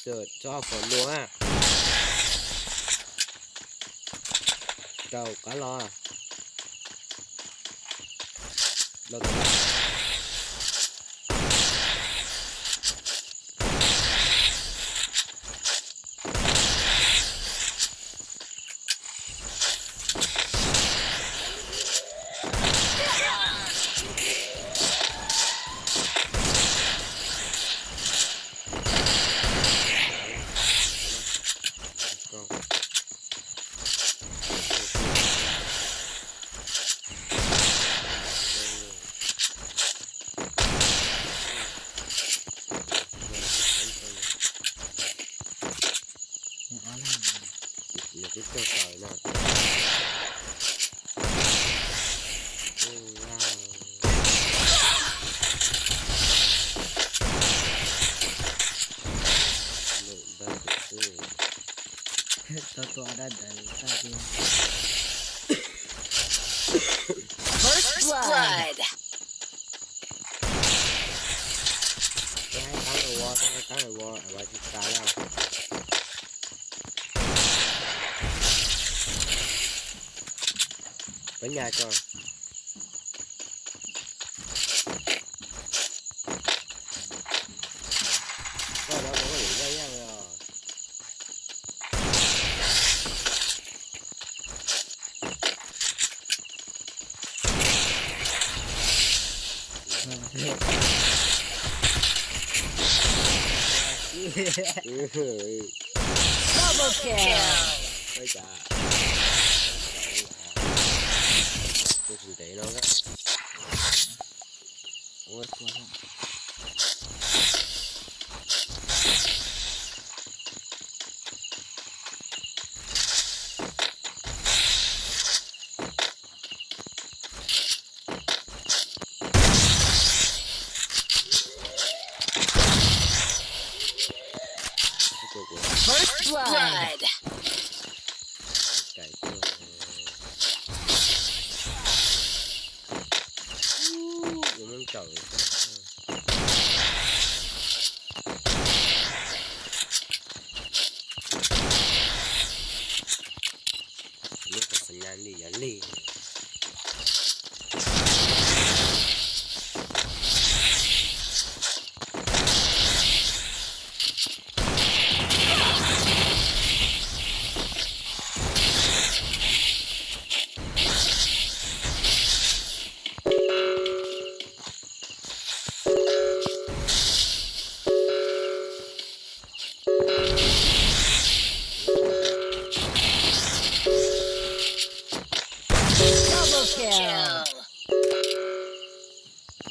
Tso qhov lua. Rau qab los. Los tau. Nws twb tuag tawm no. Lwm dab tus xwb. Tau tua dab ntawd tag li. First blood. Tau hais qab ua, tau hais qab ua, a, tsis tas li. Peb nyas tso. Koj lawv ua lwm yaj yaj os. Double kill. Ua tsis ntev no. Ua tsis ntev. First blood.